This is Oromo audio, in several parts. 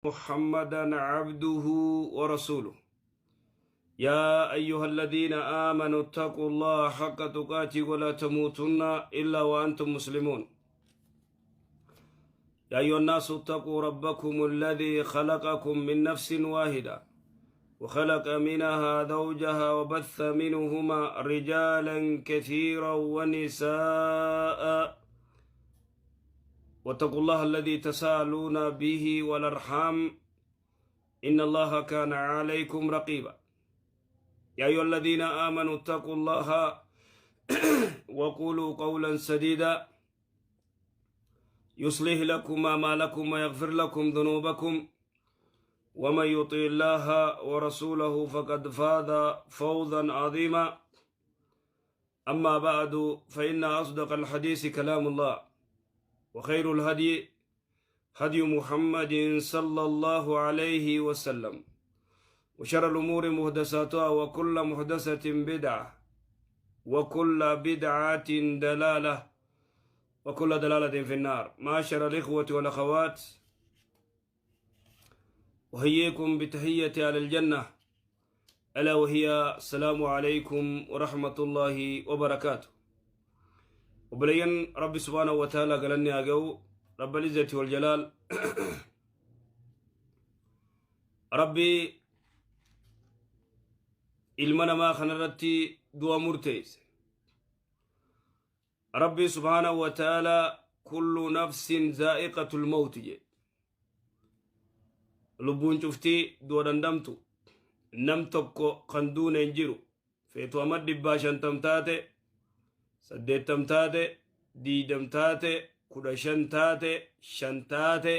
محمدا عبده ورسوله. يا أيها الذين آمنوا اتقوا الله حق تقاته ولا تموتن إلا وأنتم مسلمون. يا أيها الناس اتقوا ربكم الذي خلقكم من نفس واحدة وخلق منها زوجها وبث منهما رجالا كثيرا ونساء، واتقوا الله الذي تساءلون به والأرحام إن الله كان عليكم رقيبا. يا أيها الذين آمنوا اتقوا الله وقولوا قولا سديدا يصلح لكم أعمالكم ويغفر لكم ذنوبكم، ومن يطع الله ورسوله فقد فاز فوزا عظيما. أما بعد، فإن أصدق الحديث كلام الله، وخير الهدي هدي محمد صلى الله عليه وسلم، وشر الأمور محدثاتها، وكل محدثة بدعة، وكل بدعة دلالة، وكل دلالة في النار. معاشر الإخوة والأخوات، أحييكم بتحية أهل الجنة، ألا وهي السلام عليكم ورحمة الله وبركاته. Obboleeyyan Rabbi سبحانه وتعالى galanni haa ga'u رب العزة والجلال. Rabbi ilma namaa kanarratti du'a murteesse. Rabbi سبحانه وتعالى كل نفس ذائقة الموت jedhe. Lubbuun cuftii du'a dandamtu. Nam tokko kan duune hin jiru. Feetu amma 150 taate, 80 taate, 20 taate, 15 taate, 5 taate,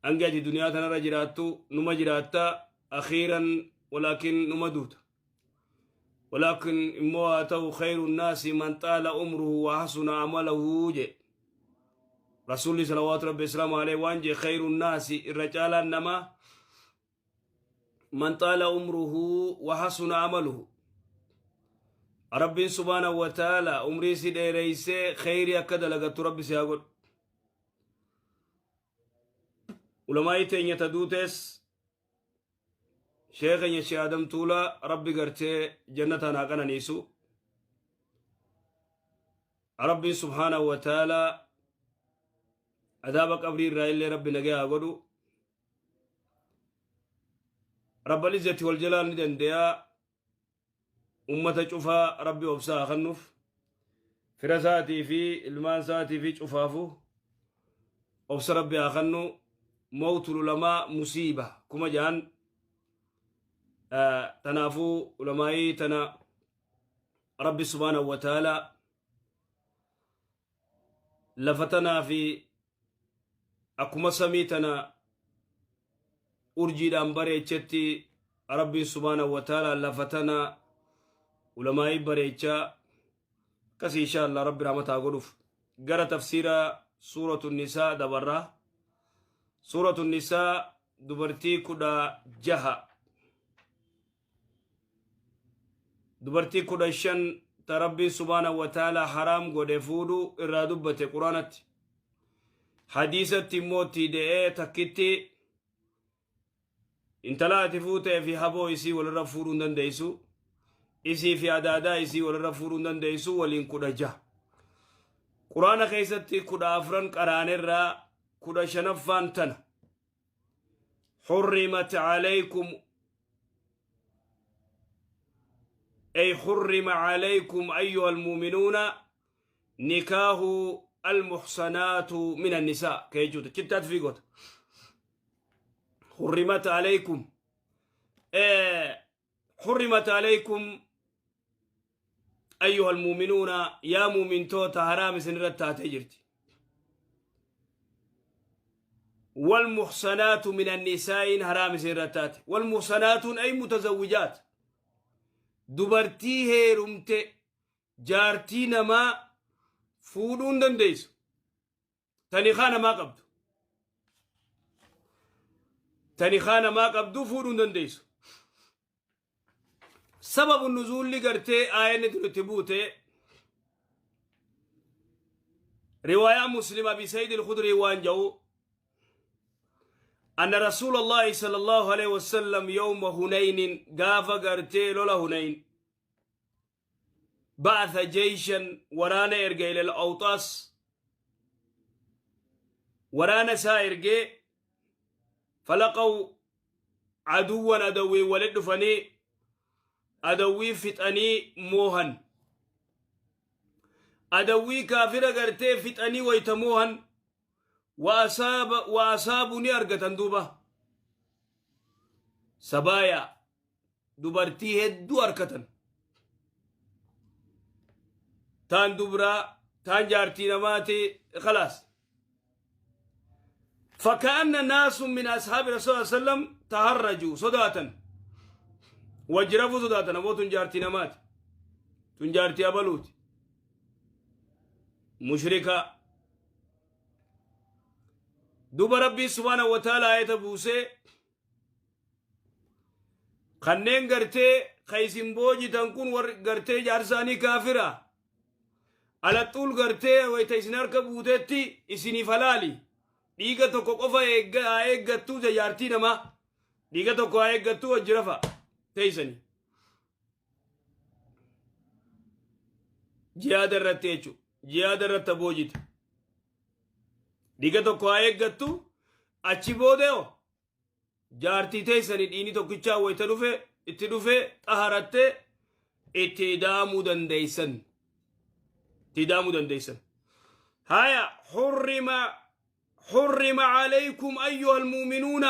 hanga ati duniyaa tanarra jiraattu numa jiraatta. أخيرا ولكن numa duuta. ولكن immoo haa ta'u، خير الناس من طال عمره وحسن عمله je Rasuulli صلوات ربي وسلامه عليه. Waan je خير الناس irra caalaan namaa من طال عمره وحسن عمله. Rabbiin سبحانه وتعالى umrii si dheereysee kheyrii akka dalagattu Rabbi si haa godhu. Ulamaa'ii teenya ta duutees, sheekeenya Shee Adam Tuulaa, Rabbi gartee jannataan haa qananiisu. Rabbiin سبحانه وتعالى adaaba qabrii irraa illee Rabbi nagee haa godhu. رب العزة والجلال ni dandeeyaa. Ummata cufaa Rabbi obsaa haa kennuuf. Fira isaatii fi ilmaan isaatii fi cufaafu obsa Rabbi haa kennu. موت العلماء مصيبة kuma jaan. Tanaafuu ulamaa'ii tana Rabbi سبحانه وتعالى lafa tanaa fi akkuma samii tana urjiidhaan bareechetti, Rabbiin سبحانه وتعالى lafa tana ulamaa'ii bareechaa akkasii. إن شاء الله Rabbi rahmataa godhuuf. Gara tafsiira Suuratu Nisaa dabarraa. Suuratu Nisaa dubartii 16, dubartii 15 ta Rabbiin سبحانه وتعالى haraam godhe fuudhu irraa dubbate Quraanatti. Hadiisatti immoo itti de'ee takkitti intala ati fuutee fi haboo isii walirra fuudhuu hin dandeessu, isii fi adaadaa isii walirra fuudhuu hin dandeessu. Waliin 16. Quraana keessatti 14 qaraanerraa 15ffaan tana. حرمت عليكم، أي حرم عليكم أيها المؤمنون نكاح المحصنات من النساء كيجوت كتات في قوت. حرمت عليكم، حرمت عليكم أيها المؤمنون، yaa mu'mintoota haraam isin irratti jirti. والمحصنات من النساء haraam isin irratti. والمحصنات أي متزوجات. Dubartii heerumte jaartii namaa fuudhuu hin dandeessu. Tanikaa namaa qabdu. Tanikaa namaa qabdu fuudhuu hin dandeessu. Sababu nuzuulli gartee aayanni tun itti buute, riwaayaa Muslim Abi Sayyid al-Khudri waan jedhu Anna Rasuulallahi sallallahu alaihi wasallam yawma Hunaynin, gaafa gartee lola Hunayn, ba'atha jeyshan, waraana erga, ilal Awxaas waraana isaa ergee. Falaqaw aduwwan, adawwii walit dhufanii, adawwii fixanii moohan. Adawwii kaafira gartee fixanii wayta moohan, wa asaabu, ni argatan duuba sabaaya, dubartii hedduu argatan, taan dubraa, taan jaartii namaati. Khalaas, فكأن ناس من أصحاب رسول الله صلى الله عليه وسلم تهرجوا، صداتا وجرفوا صداتا، نموت جارتي نمات، تنجارتي أبلوت مشركة. دوب ربي سبحانه وتعالى آية بوسي: kanneen gartee kaysin boojitan kun warri gartee jaarsaanii kaafira, alaxuul gartee wayta isin harka buutetti isiniif halaali, dhiiga tokko qofa haa eeggattuu, jaartii namaa dhiiga tokko haa eeggattuu, wajji rafa teeysanii jihaada irratti jechu. Jihaada irratti boojite, dhiiga tokko haa eeggattu, achi booda jaartii teessanii dhiini tokkichaa wayita dhufe itti dhufe xaharattee itti ida'amuu dandeeysan, itti ida'amuu dandeeysan. Haya, حرم عليكم أيها المؤمنون،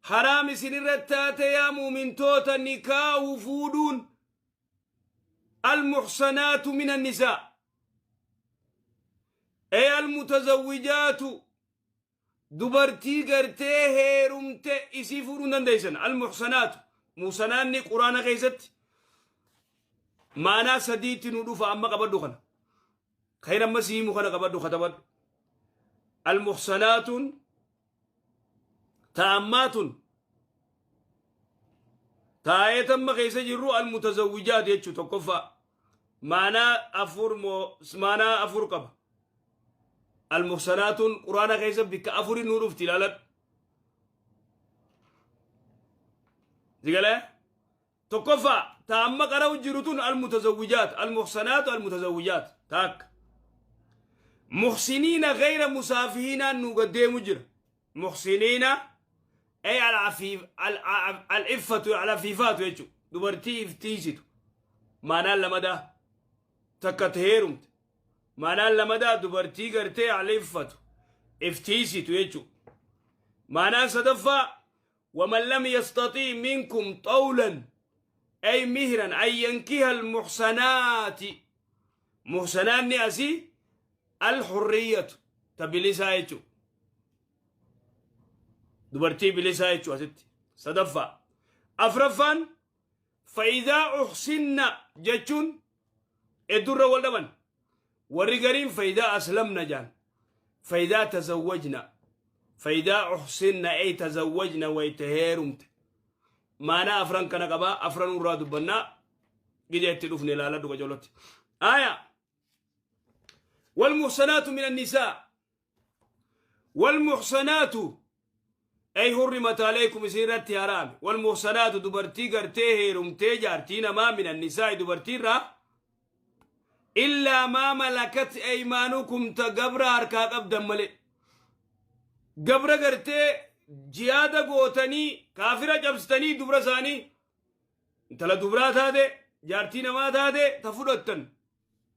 haraam isin irratti taate yaa muumintoota، نكاح fuudhuun، المحصنات من النساء أي المتزوجات، dubartii gartee heerumte isii fuudhuu dandeeysan. المحصنات، muhsanaanni Quraana keessatti maanaa sadiitti nu dhufa. Amma qabadhu kana, kayin amma sii himu kana qabadhu, katabadhu. Almuhsanaatun ta'ammaatun taa'eetamma keessa jirru المتزوجات jechuu. Tokkoffaa maanaa afur moo maanaa afur qaba. Almuhsanaatun Quraana keessa bikka afuri nuu dhufti, ilaaladhu. Sigalee tokkoffaa ta amma qara'u jiru tun المتزوجات، المحصنات المتزوجات. Taakka محصنين غير مسافحين nu gaddeemu jira. محصنين ay العفيف، العفة، العفيفات jechu, dubartii iftiisitu. Maanaan lamadaa takka ta heerumte, maanaan lamadaa dubartii gartee العفة iftiisitu jechu. Maanaan sadaffaa ومن لم يستطيع منكم طولا أي مهرا أن ينكح المحصنات، محصنات أسي الحرية تبليسا يجو، dubartii bilisaa jechuu asitti sadaffaa. Afraffaan فإذا أحصن jechuun heddurra wal dhaban. Warri gariin فإذا أسلمن jaan, فإذا تزوجن. فإذا أحصن أي تزوجن، wayta heerumte. Maanaa afran kana qabaa, afran irraa dubbannaa gidee itti dhufne, ilaala dhuga jolotti. Aya, والمحصنات من النساء، والمحصنات أي حرمت عليكم، isinirratti haraame. والمحصنات dubartii gartee heerumtee jaartii namaa، من النساء dubartii irraa، إلا ما ملكت أيمانكم، ta gabra harkaa qabdan malee. Gabra gartee jihaada gootanii kaafira cabsitanii dubra isaanii, intala dubraa taate, jaartii namaa taate, ta fudhattan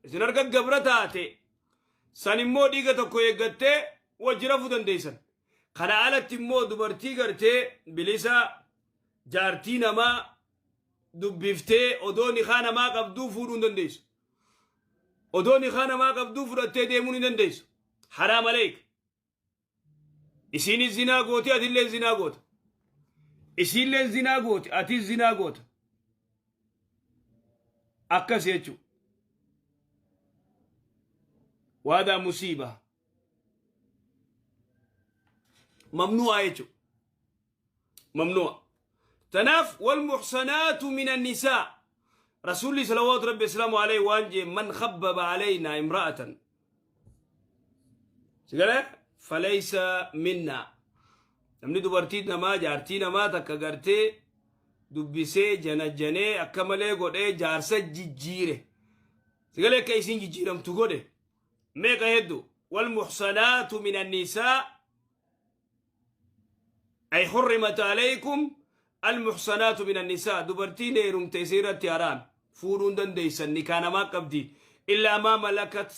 isin harka gabra taate san immoo dhiiga tokko eeggattee wajji rafuu dandeessan. Kana alatti immoo dubartii gartee bilisa jaartii namaa dubbiftee odoo nikaa namaa qabduu fuudhuu hin dandeessu. Odoo nikaa namaa qabduu fudhattee deemuu hin dandeessu. Haraam aleek. Isiinis zinaa gooti, atillee zinaa goota. Isiillee zinaa gooti, atis zinaa goota. Akkas jechuudha. وهذا مصيبة، ممنوعة jechuudha. ممنوع. Tanaaf والمحصنات من النساء، رسولي صلوات ربي وسلامه عليه waan jee: من خبب علينا امرأة فليس منا. Namni dubartii namaa, jaartii namaa takka gartee dubbisee, janajjanee, akka malee godhee jaarsa jijjiire, sigalee akka isiin jijjiiramtu godhe meeqa heddu. والمحصنات من النساء، أي حرمت عليكم المحصنات من النساء. Dubartiin heerumte isiirratti haraam, fuudhuun dandeeysan, nikaa namaa qabdi. إلا ما ملكت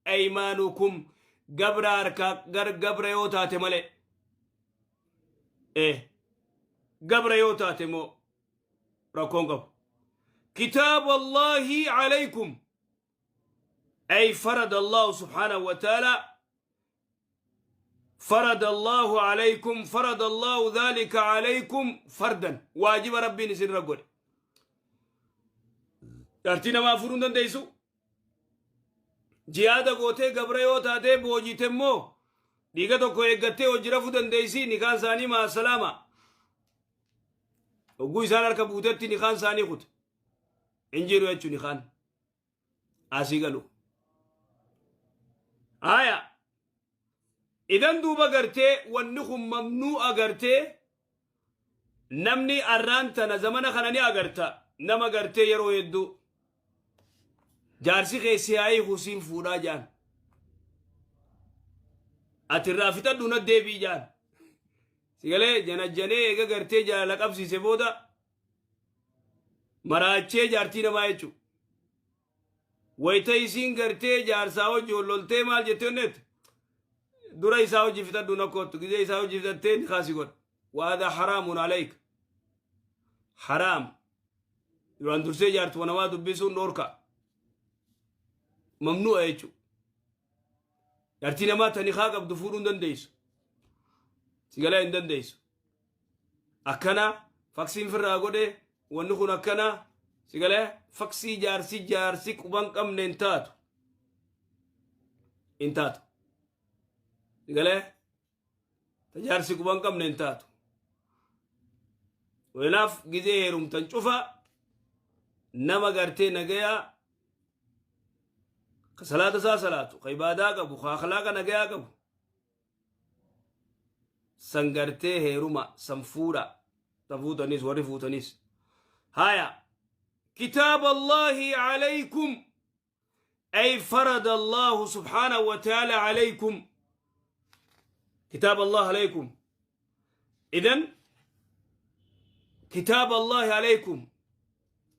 أيمانكم, gabra harkaa gabra yoo taate malee. Gabra yoo taate moo rakkoon qabu. كتاب الله عليكم، أي فرض الله سبحانه وتعالى، فرض الله عليكم، فرض الله ذلك عليكم فردا، واجب ربي نسين رقل. Jaartii namaa fuudhuun dandeessu jihaada gootee gabra yoo taatee boojite immoo dhiiga tokko eeggattee hojii rafuu dandeessi. Nikaan isaanii maasalaama, hogguu isaan harka buutetti nikaan isaanii kute, hin jiru jechuu nikaan asii galu. Haya, idan duuba gartee wanni kun mamnuu'a. Gartee namni arraan tana zamana kana ni agarta, nama gartee yeroo hedduu jaarsi keessi haayii husiin fuudhaa jaan, ati irraa fixadhu na deebii jaan. Sigalee janajjanee eega gartee jaalala qabsiise booda maraachee jaartii namaa jechuudha. Wayita isiin gartee jaarsaa hojii holloltee maal jettee onneet dura isaa hojii fixadhu na kottu, gizee isaa hojii fixattee ni kaasi godha. وهذا حرام عليك، حرام. Duraan dursee jaartuma namaa dubbisuun dhoorka, mamnu'a jechuudha. Jaartii namaa tani kaa qabdu fuudhuu hin dandeessu, sigalee hin dandeessu. Akkana faksiin firraa godhe, wanni kun akkana sigalee faksii jaarsi quban qabne hin taatu, hin taatu. Sigalee jaarsi quban qabne hin taatu. Kanaaf gizee heerumtan cufa nama gartee nagayaa, ka salaata isaa salaatu, ka ibaadaa qabu, ka akhlaaqa nagayaa qabu san gartee heeruma, san fuudha, san fuutanis warri fuutanis. Haya, كتاب الله عليكم، أي فرض الله سبحانه وتعالى عليكم، كتاب الله عليكم. إذن كتاب الله عليكم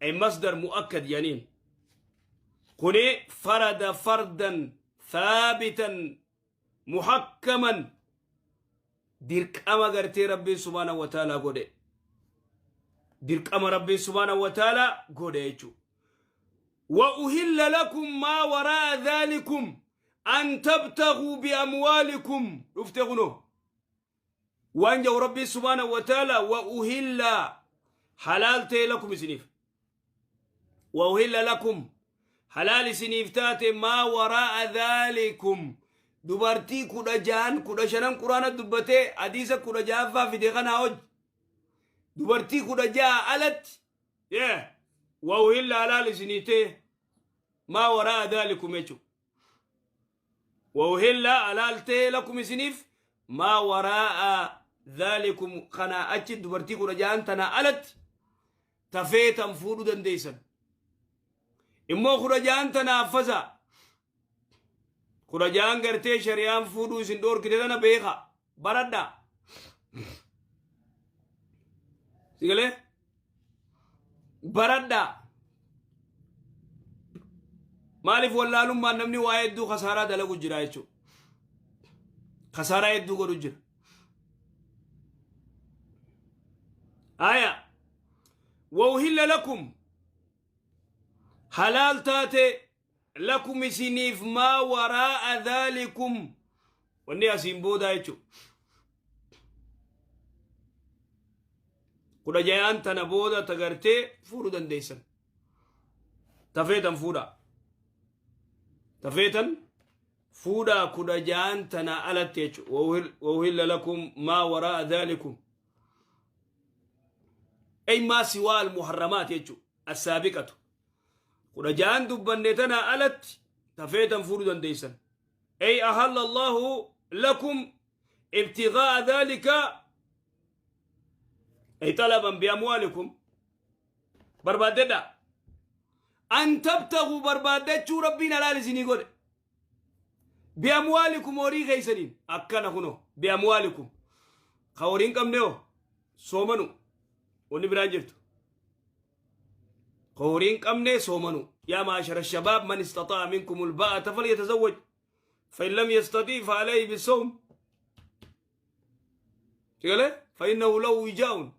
أي مصدر مؤكد يعني كوني فرض فردا ثابتا محكما، dirqama gartee Rabbiin سبحانه وتعالى godhe, dirqama Rabbiin سبحانه وتعالى godhe jechuudha. وأهل لكم ما وراء ذلكم أن تبتغوا بأموالكم. Dhufte kunoo waan jedhu Rabbiin سبحانه وتعالى: وأهل, halaal ta'e, لكم isiniif, وأهل لكم, halaal isiniif taate, ما وراء ذلكم. Dubartii 16n 15n quraana dubbatee hadiisa 16ffaa fide kanaa hoj dubartii 16 alatti وأهل, halaal isinii ta'e, ما وراء ذلكم jechuudha. وأهل, halaal ta'e, لكم isiniif, ما وراء ذلكم, kanaa achi dubartii 16n tanaa alatti tafeetan fuudhuu dandeessan. Immoo 16n tana affasa, 16n gartee shari'aan fuudhuu isin dhoorkite tana beeka, baradha. Sigalee baradha. Maaliif? Wallaalummaan namni waa hedduu kasaaraa dalagu jira jechuudha, kasaaraa hedduu godhu jira. Aya, وأهل لكم, halaal taate, لكم isiniif, ما وراء ذلكم, wanni asiin boodaa jechuudha. 16n tana booda tagartee fuudhuu dandeessan, tafeetan fuudha, tafeetan fuudhaa 16n tana alatti jechuudha. وأهل لكم ما وراء ذلكم، أي ما سوى المحرمات jechuudha السابقة. 16n dubbanne tana alatti tafeetan fuudhuu dandeessan. أي أحل الله لكم ابتغاء ذلك. Ay talaban biamwaalikum barbaaddadha. An tabtaguu barbaaddachuu Rabbiin halaal isinii godhe. Biamwaalikum horii keeysaniin akkana kunoo biamwaalikum. Ka horii hin qabne hoo soomanu wanni biraan jirtu. Ka horii hin qabne soomanu. Yaa maashara shabaab man istaxaa'a minkumul ba'ata falyatazawwaj. فإن لم يستطيع فعليه بالصوم تقول فإنه له وجاء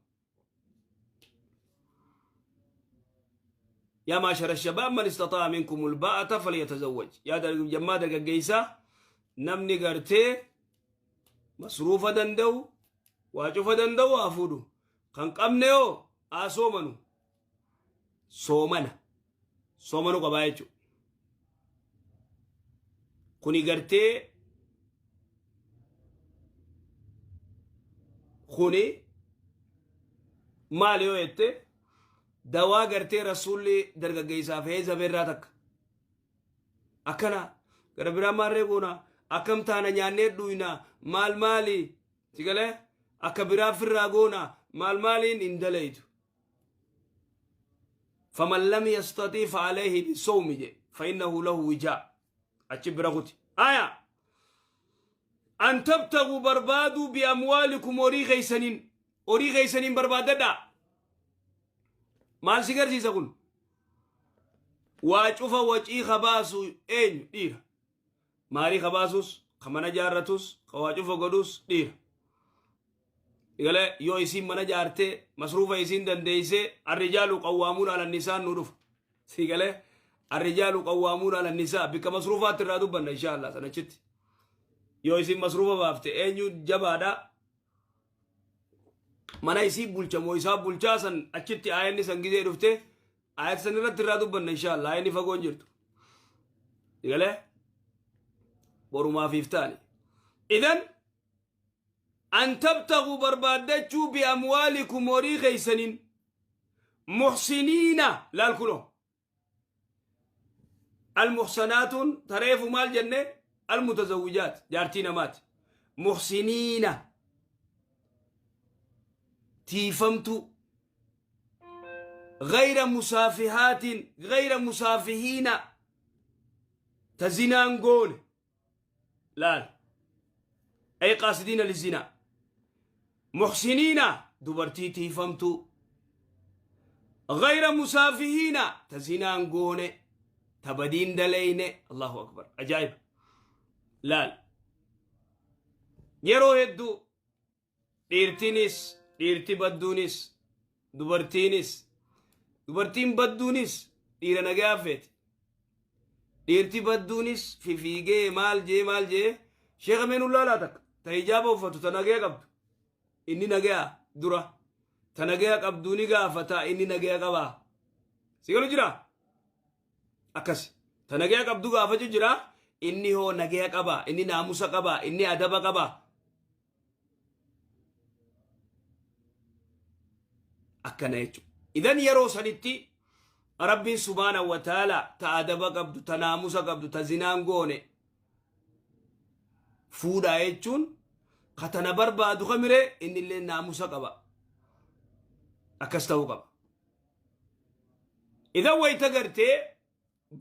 يا معشر الشباب من استطاع منكم الباءة فليتزوج يا جماعة دقيسة نمني قرتي مصروفة دندو واجوفة دندو أفودو كان قمنيو آسومنو soomana soomanuu qabaa jechuudha. Kuni gartee kuni maali yoo jette dawaa gartee rasuulli dargaggeessaaf heeza beerraa takka akkana gara biraa maarree goona akkam taana nyaannee dhuyna maal maali si galee akka biraa firraa goona maal maaliin hin dalaytu. Faman lam yastatii fa alayhi bisawmi je fa innahu lahu wijaa achi bira kuti. Aya an tabtagu barbaaduu bi amwaalikum horii keeysaniin horii keeysaniin barbaadadha. Maal si garsiisa kun? Waa cufa wacii ka baasu eenyu dhiira. Maarii ka baasus, ka mana jaarratus, ka waa cufa godhus dhiira. Galee yoo isiin mana jaartee masruufa isiin dandeeysee arrijaalu qawwaamuun ala nisaan nu dhufa. Si galee arrijaalu qawwaamuun ala nisaa bikka masruufaatti irraa dubbanna insha Allah sanachitti. Yoo isiin masruufa baafte eenyu jabaadha mana isii bulcha moo isaa bulchaa san achitti aayanni san gizee dhufte aayat san irratti irraa dubbanna insha Allah aayanni fagoon jirtu. Galee borumaaf iftaani. Idan an tabtaguu barbaaddachuu biamwaalikum horii keeysaniin muhsiniina laal kunoo almuhsanaatuun tareefu maal jenne almutazawwijaat jaartii namaati muhsiniina tiifamtuu gayra musaafihaatiin gayra musaafihiina ta zinaan goone laal ay qaasidiina lizinaa muhsiniina dubartii tiifamtuu gayra musaafihiina ta zinaan goone ta badiin daleyne allahu akbar ajaa'iba laal yeroo hedduu Dhiirtiinis, dhiirti badduunis, dubartiinis, dubartiin badduunis dhiira nagayaa feeti. Dhiirti badduunis fifiigee maal jee maal jee sheeka mee nun laalaa takka ta hijaaba uffatu ta nagaya qabdu inni nagaya dura ta nagaya qabdu ni gaafata inni nagaya qabaa. Si galu jiraa? Akkasi. Ta nagaya qabdu gaafachuu jira inni hoo nagaya qabaa inni naamusa qabaa inni adaba qabaa. Akkana jechuudha. Idan yeroo sanitti Rabbiin subhaanahu wa ta'ala ta adaba qabdu, ta naamusa qabdu, ta zinaan goone fuudhaa jechuun ka tana barbaadu kamiree innillee naamusa qaba. Akkas ta'uu qaba. Idan wayita gartee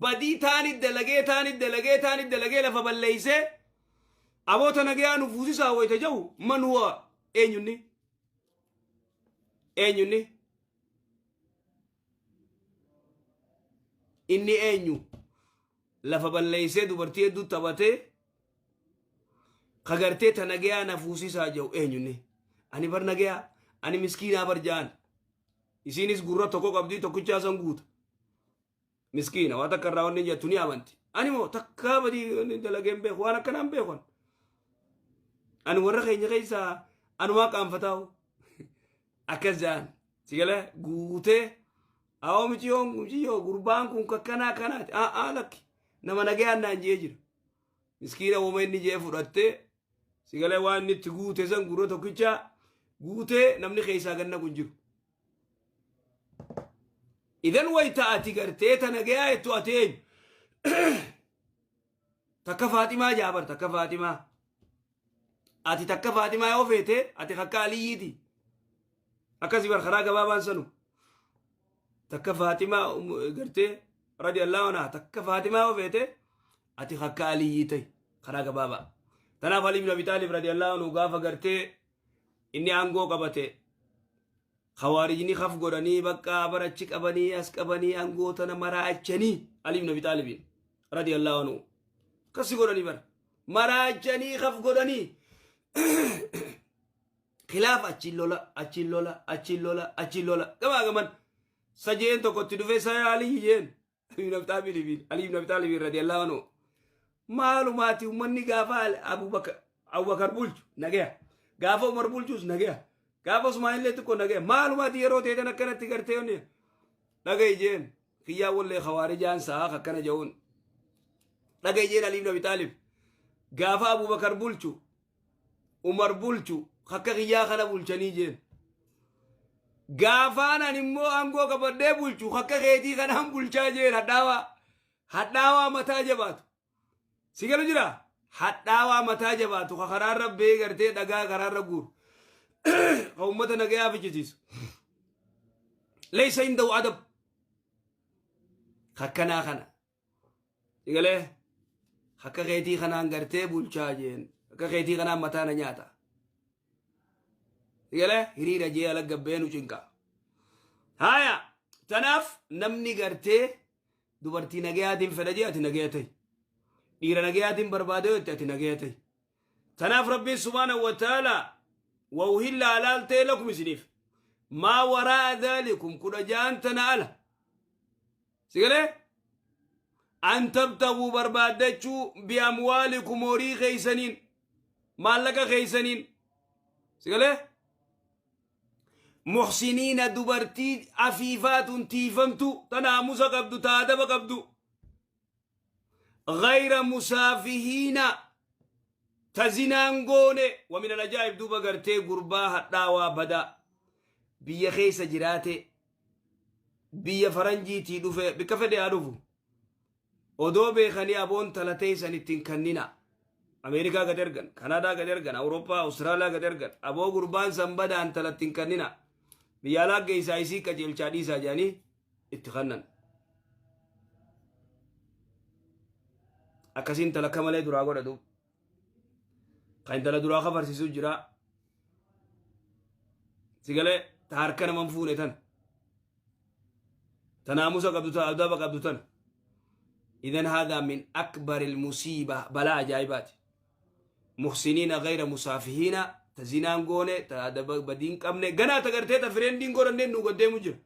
badii taani dalagee taani dalagee taani dalagee lafa balleeysee aboota nagayaa nu fuusisaa wayita jahu man huwa eenyunni eenyunni inni eenyu lafa balleeysee dubartii hedduu taphatee ka gartee ta nagayaa na fuusisaa jahu eenyunni ani bar nagayaa ani miskiinaa bar ja'an isiinis gurra tokko qabdii tokkichaa san guuta Miskiina waa takka irraa wanni jettu ni amanti. Ani moo takkaa badii wanni dalagee hin beeku waan akkanaa hin beeku. Ani warra keenya keessaa anumaa qaanfataa'u. Akkas ja'an. Si galee guutee awoo miciyoon miciyoo gurbaan kun kakkanaa akkanaati. A'aa lakki nama nagayaan naan jee jira. Miskiina woma inni jee fudhattee si galee waan inni itti guute san gurra tokkichaa guutee namni keessaa ganna kun jiru. Idan wayta ati gartee ta nagayaa jettu ati eenyu? Takka Faaximaa jaabar takka Faaximaa. Ati takka Faaximaa yoo feete ati kakka Aliyyiiti. Akkasii bar karaa gabaabaan sanu. Takka Faaximaa gartee radiyallahu anha, takka Faaximaa yoo feete, ati akka Aliyyii ta'i karaa gabaabaa. Tanaaf Ali ibn Abi Taalib radiyallahu anhu gaafa gartee inni aangoo qabate, khawaarijni kaf godhanii, bakka barachi qabanii as qabanii, aangoo tana maraachanii Ali ibn Abi Taalibiin radiyallahu anhu akkasi godhanii bara maraachanii kaf godhanii khilaaf achiin lola, achiin lola, achiin lola, achiin lola, gamaa gaman sajeen tokkotti dhufee saya Ali jeen. Ali ibn Abi Taalibiin, Ali ibn Abi Taalibiin radiyallahu anhu, maalumaati ummanni gaafa Abubakar bulchu nagaya, gaafa Umar bulchus nagaya, gaafa Usmaan illee xiqqoo nagaya, maalumaati yeroo teetan akkanatti gartee onni dhagayi jeen. Kiyyaa wallee khawaarijaan sa'a akkana ja'uun dhagayi jeen. Ali ibn Abi Taalib gaafa Abubakar bulchu, Umar bulchu, akka kiyyaa kana bulchanii jeen. Gaafaan ani immoo aangoo qabadhee bulchu akka keetii kanaan bulchaa jeen. Hadhaawaa, hadhaawaa mataa jabaatu si galu jira, hadhaawaa mataa jabaatu ka karaarra bee gartee dhagaa karaarra guuru, ka ummata nagayaa fichisiisu, laysa indahu adab, akkanaa kana sigalee akka keetii kanaan gartee bulchaa jeen. Akka keetii kanaan mataa na nyaata sigalee hiriira jee ala gabbeenu cinqa haya. Tanaaf namni gartee dubartii nagayaatiin fedha jee, ati nagaya ta'i. Dhiira nagayaatiin barbaade yoo ati nagaya ta'i. Tanaaf Rabbiin subhaanahu wa ta'ala وأحل halaal ta'e لكم isiniif ما وراء ذلكم 16 tana ala sigalee أن تبتغوا barbaaddachuu بأموالكم horii keeysaniin, maallaqa keeysaniin sigalee محصنين dubartii afiifaatun tiifamtu, ta naamusa qabdu, ta adaba qabdu, غير مسافحين ta zinaan goone. ومن العجائب duuba gartee gurbaa hadhaawaa badaa biyya keessa jiraate, biyya faranjiitii dhufe, bikka fedhe haa dhufu, odoo beekanii aboon talatee isan ittiin kannina. Ameerikaa gad ergan, Kanaadaa gad ergan, Awurooppaa, Awustiraaliyaa gad ergan. Aboo gurbaan san badaan talattiin kannina, biyya alaa geessaa, isii qajeelchaa dhiisaa jedhanii itti kannan. Akkasiin intala akka malee duraa godhatu kan intala duraa kafarsiisuu jira sigalee, ta harka naman fuune tan, ta naamusa qabdu, ta adaba qabdu tan. إذن هذا من أكبر المصيبة balaa ajaa'ibaati. محصنين غير مسافحين ta zinaan goone, ta adaba badiin qabne, ganaa ta gartee ta friendiin godhannee nu goddeemu jira,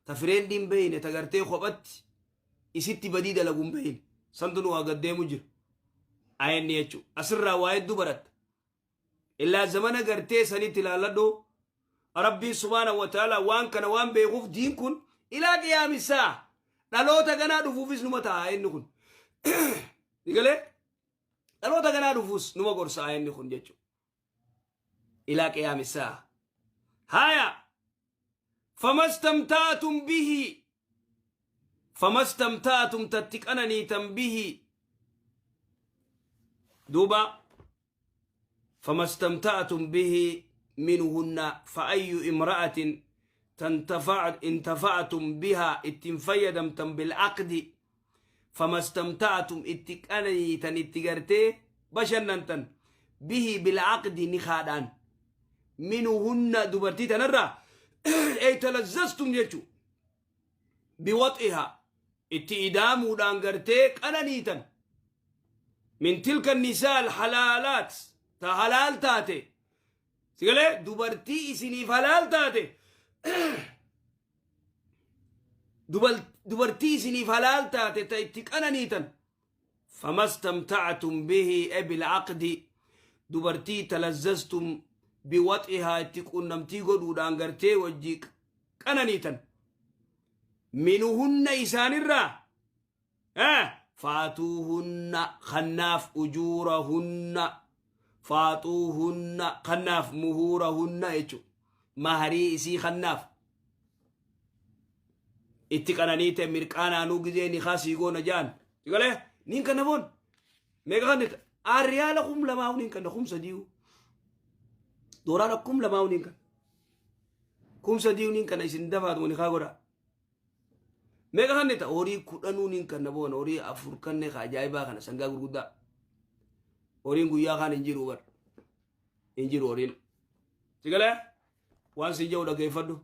ta friendiin beeyne, ta gartee kophatti isitti badii dalaguun beeyne santu nu gaddeemu jira. Ayenni jechuu asirraa waa hedduu baratta. Illaa zamana gartee sanitti ilaalladhu. Rabbiin subhaanahu wa ta'ala waan kana waan beekuuf, diin kun إلى قيام الساعة dhaloota ganaa dhufuufis numa ta'a inni kun. Galee dhaloota ganaa dhufuus numa gorsa inni kun jechuudha. إلى قيام الساعة. Haya, فما استمتعتم به فما استمتعتم tatti qananiitan به duuba فما استمتعتم به منهن فأي امرأة تنتفع انتفعتم بها ittiin fayyadamtan بالعقد فما استمتعتم itti qananiitan, itti gartee bashannantan, به بالعقد nikaadhaan, منهن dubartii tanarraa, أي تلذذتم jechu, بوطئها itti idaamuudhaan gartee qananiitan, من تلك النساء الحلالات ta halaal taate sigalee, dubartii isiniif halaal taate, dubartii isiniif halaal taate ta itti qananiitan, فما استمتعتم به أي بالعقد dubartii تلذذتم بوطئها itti qunnamtii godhuudhaan gartee wajjii qananiitan, منهن isaanirraa فآتوهن kannaaf أجورهن فآتوهن kannaaf مهورهن jechu maharii isii kannaaf. Itti qananiite mirqaanaanuu gizee ni kaasii goona jaan sigalee nin kanna boon meeqa kannita? Riyaala 2000 nin kanna, 3000. Doolaara 2000 waliin kan. 3000 waliin kana isin dafaatu wani kaa godhaa. Meeqa kan ta'a horii 10 niin kan na boona horii 4 kanne ka ajaa'ibaa kana sangaa gurguddaa. Horiin guyyaa kaan hin jiru bar. Hin jiru horiin. Sigalee waan si jedhu dhageeffadhu.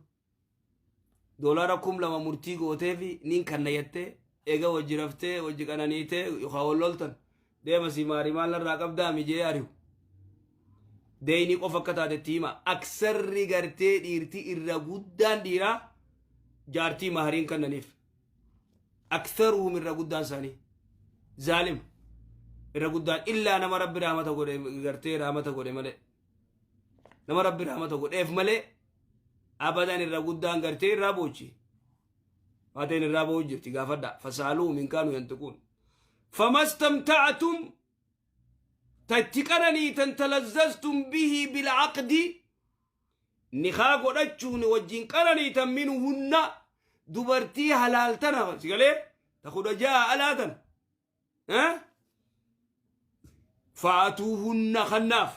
Doolaara 2000 murtii gootee fi niin kanna jettee eega wajji raftee wajji qananiitee yookaan wal loltan deema si maarii maal narraa qabdaa mijee ari'u. Deeyni qofa akka taatetti hima. Aksarri gartee dhiirti irra guddaan dhiiraa jaartii mahariin kannaniif. Aktharuhum irra guddaan isaanii. Zaalim. Irra guddaan illaa nama rabbi rahmata godhe gartee rahmata godhe malee. Nama rabbi rahmata godheef malee abadan irra guddaan gartee irraa boochi. Faateen irraa boo'u jirti gaafadha. Fasaaluhum in kaanu yantiquun. Famastamta'atum ta itti qananiitan talazzaztum bihi bilcaqdi nikaa godhachuun wajjin qananiitan minhunna dubartii halaal tana si galee ta 16 alaa tan fa'atuuhunna kannaaf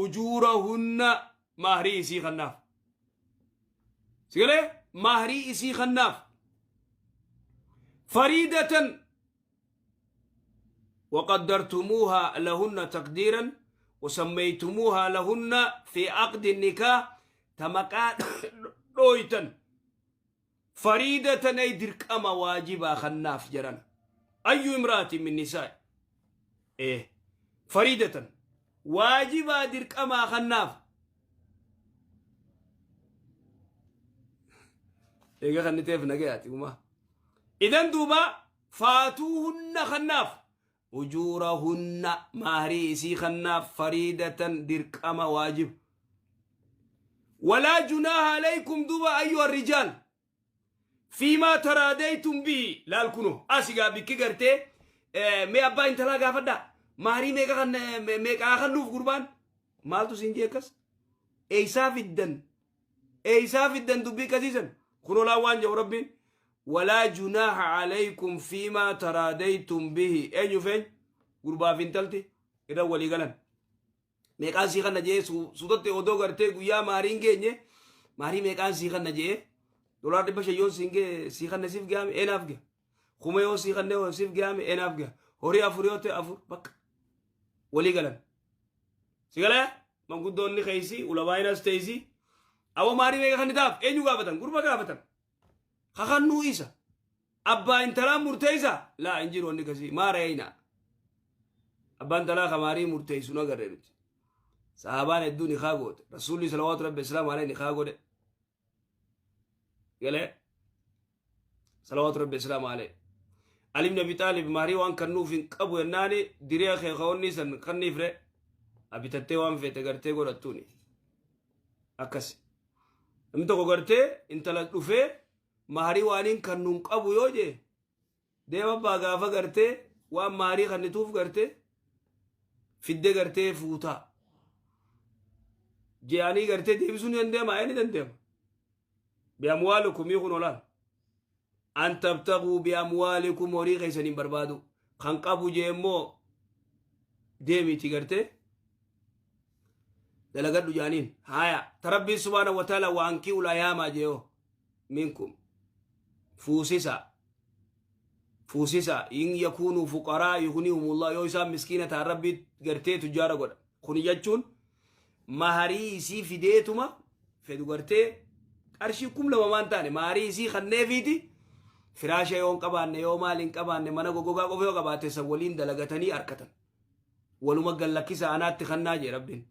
ujuurahunna mahrii isii kannaaf si galee mahrii isii kannaaf fariidatan وقدرتموها لهن تقديرا وسميتموها لهن في عقد النكاح تمقا دويتا فريدة أي دركما واجبا خناف جران أي امرأة من نساء إيه فريدة واجبا دركما خناف إيه خنتيف نجاتي وما إذن دوبا faatuuhunna kannaaf ujuurahunna mahrii isii kannaaf fariidatan dirqama waajib walaa junaaha alaykum duba ayyuha rijaal fiimaa taraadaytum bihi laal kuno asigaa bikki gartee mee abbaa intalaa gaafadhaa mahrii meeqa kan meeqaa kannuuf gurbaan maaltu siin jee akkas eeysaa fiddan Eeysaa fiddan dubbii akkasiisan? Kunoo laa waan jedhu Rabbiin walaa junaaha alaykum fiimaa taraadaytum bihi eenyu feeny gurbaa fi intalti irra walii galan. Meeqaan sii kanna jee suutatti odoo gartee guyyaa maariin geenye maarii meeqaan sii kanna jee doolaar 500 yoon siin gee sii kanna siif gaame eenaaf gee 1000 yoo sii kanne siif gaame eenaaf gee horii 4 yoo ta'e 4 bakka walii galan. Si galee? Manguddoonni keeysi ulamaa'inas teeysi awoo maarii meeqa kan taaf eenyu gaafatan gurba gaafatan kakannuu isa abbaa intalaa murteeysa laa hin jiru wanni kasii maa reeyna abbaa intalaa ka maarii murteeysu nu agarre nuti sahaabaan hedduu nikaa goote rasuulli salawaatu rabbi islaam alayhi nikaa godhe galee salawaatu rabbi islaam alayhi Ali ibn Abi Xaalib maarii waan kannuuf hin qabu jennaani diree kee kaonni san kanniif re abitattee waan feete gartee godhattuuni akkas namni tokko gartee intala dhufee maarii waan hin kannu hin qabu yoo jee deema abbaa gaafa gartee waan maarii kannituuf gartee fidde gartee fuutaa je'anii gartee deebisuu ni dandeema ee ni dandeema biamwaalikum kun olaal an tabtaguu biamwaalikum horii keessaniin barbaadu kan qabu jee immoo deemiti gartee dalagadhu jaaniin haya ta rabbiin subhaana wa taala waan ki'ul ayaamaa jeeoo minkum fuusisa fuusisa in yakuunuu fuqaraa yugnihumullah yoo isaan miskiina ta'an rabbii gartee tujjaara godha kuni jechuun maharii isii fideetuma fedhu gartee qarshii 2000 maan taane maharii isii kanneefiiti firaasha yoo hin qabaanne yoo maal hin qabaanne mana gogogaa qofa yoo qabaate san waliin dalagatanii arkatan waluma gallakkisa anaatti kannaa jee rabbiin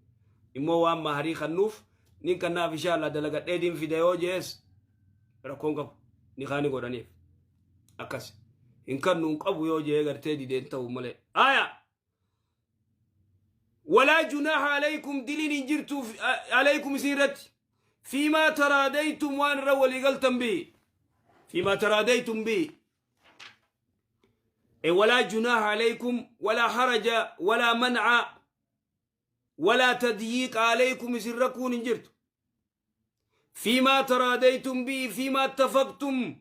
immoo waan maharii kannuuf nin kannaaf insha Allah dalagadhee din fida yoo jees rakkoon qabu ni kaani godhaniif akkas hin kannu hin qabu yoo jee gartee dideen ta'u malee aya walaa junaaha alaykum diliin hin jirtu alaykum isin irratti fiimaa taraadaytum waan irra walii galtan bihi fiimaa taraadaytum bihi ولا جناح عليكم ولا حرج ولا منع ولا تضييق عليكم سركون انجرت فيما تراديتم به فيما اتفقتم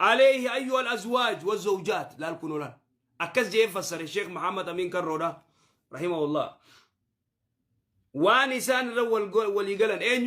عليه أيها الأزواج والزوجات لا الكنولان أكز جيف فسر الشيخ محمد أمين كرودا رحمه الله. Waan isaan irra walii galan eenyu?